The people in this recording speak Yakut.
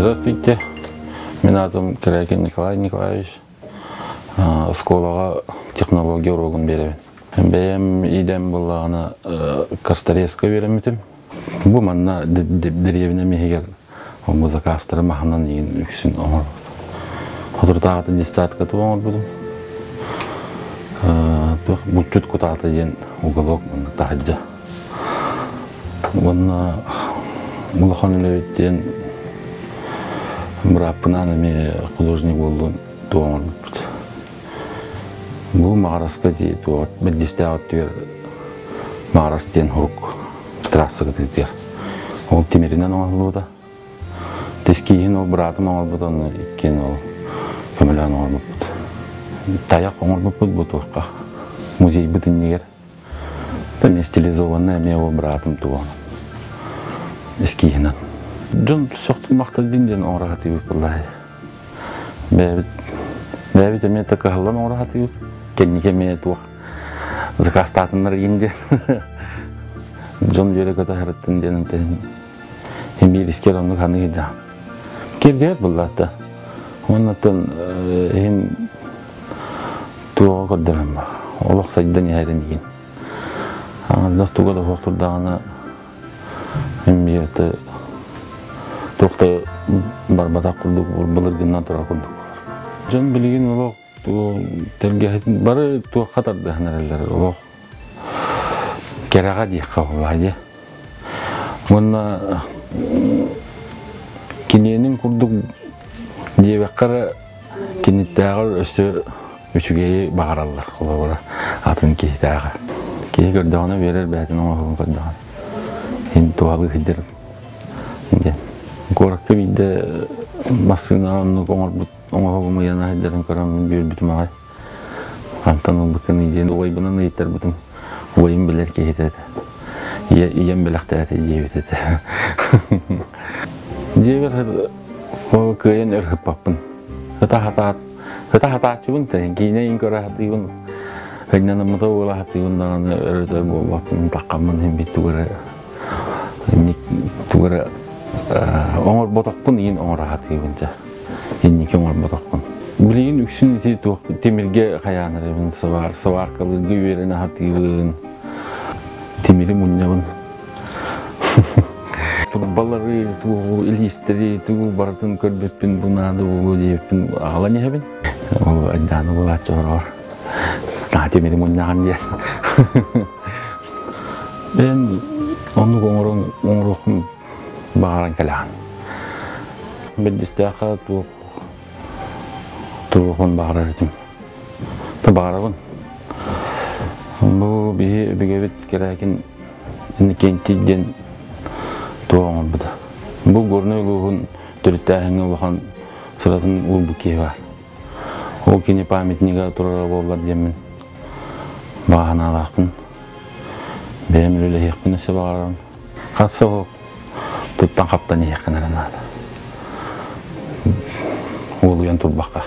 Здравствуйте. Мин аатым Корякин Николай Николаевич. Оскуолаҕа технология уруогун биэрэбин. Бэйэм идэм буоллаҕына Косторезка үөрэммитим. Бу манна дэриэбинэм иһигэр бу заказтары маһынан иин үксүн оҥорбут. Соторутааҕыта дистаатка тугу оҥорбутум. Туох булчут кутаата диэн уголок манна таһырдьа. Уонна улахан үлэбит диэн бырааппынаан эмиэ художник буоллун туох оҥорбуппут. Бу Маҕараска дии туох Бэрдьиэстээх өттүгэр Маҕарас диэн урук трассаҕа тыытыар. Ол тимиринэн оҥоһуллубута. Тискииһин ол быраатым оҥорбут онно иккиэн ол көмөлөөн оҥорбуппут. Тайах оҥорбуппут бу туохха музейбыт иннигэр. Эмиэ стилизованный эмиэ ол быраатым туоҕун эскииһинэн. Дьон сөхтүмахтар дин диэн оҥоро сатыыбыт буоллаһай. Бэйэбит бэйэбит эмиэ да кыһаллан оҥоро сатыыбыт. Кэнники эмиэ туох заказтаатыннар игин диэн. Дьон үөрэ-көтө сырыттын диэн ынтыһын биир искэр оннук ханыы сылдьаҕын. Киэргэйэр буоллаата. Уоннаттан иһин туоҕа көрдөрөн ба. Олох сайдан иһэрин игин. Аҥардас туга да суох турдаҕына биир туох да барбатах курдук былыргыннан турар курдук буолар. Дьон билигин олох тэлгэһитин бары туохха тардыһан эрэллэр олох кэрэҕэ диэххэ буоллаҕа дии. Уонна киниэнин курдук диэбэххэ эрэ киниттээҕэр өссө үчүгэйи баҕараллар холобура атын киһитээҕэр. Киһи көрдөҕүнэ биэрэр бэйэтин оҥоһугун көрдөҕүнэ иһин туһалыы сылдьар диэн. Куоракка биирдэ массыына оннук оҥорбут оҥоһугум ыйана сылдьарын көрөн үөрбүтүм аҕай. Хантан ылбыккыный диэн убайбынан ыйыттарбытым. Убайым билэр киһитэ этэ. Ийэм бэлэхтээтэ диэбит этэ. Дьиэбэр кыайан өр ыппаппын. Ыта хатааччыбын киинэ иин көрө сатыыбын. Ынньанаммыта буола сатыыбын даҕаны өрөтөр буолбаппын таххаммын иһин бит тугу эрэ тугу эрэ оҥорботохпун иин оҥоро сатыыбын дьэ. Инники оҥорботохпун. Билигин үксүн ити туох тимиргэ хайаанарыбын сыбаар сыбааркалыырга үөрэнэ сатыыбын. Тимири мунньабын. Турбалары, тугу илиистэри, тугу барытын көрбүппүн, бу наада буолуо диэбиппин аҕалан иһэбин. Ол айдааны булааччы хороҕор. Аа тимири мунньаҕын диэн. Бэйэн оннук оҥорон оҥоруохпун баҕаран кэлэҕин. Бэрдистээххэ туох туруохпун баҕарар этим. Баҕарабын. Бу биһи өбүгэбит Кэрээкин Иннокентий диэн туох оҥорбута. Бу Горнай улууһун төрүттээһиҥҥэ улахан сыратын уурбут киһи баар. Ол кини памятнига турара буоллар диэммин баҕа санаалаахпын. Бэйэм үлэлэһиэхпин өссө баҕарарым. Хас сыл туттан-хаптан иһиэххин эрэ наада. Уолуйан турбакка.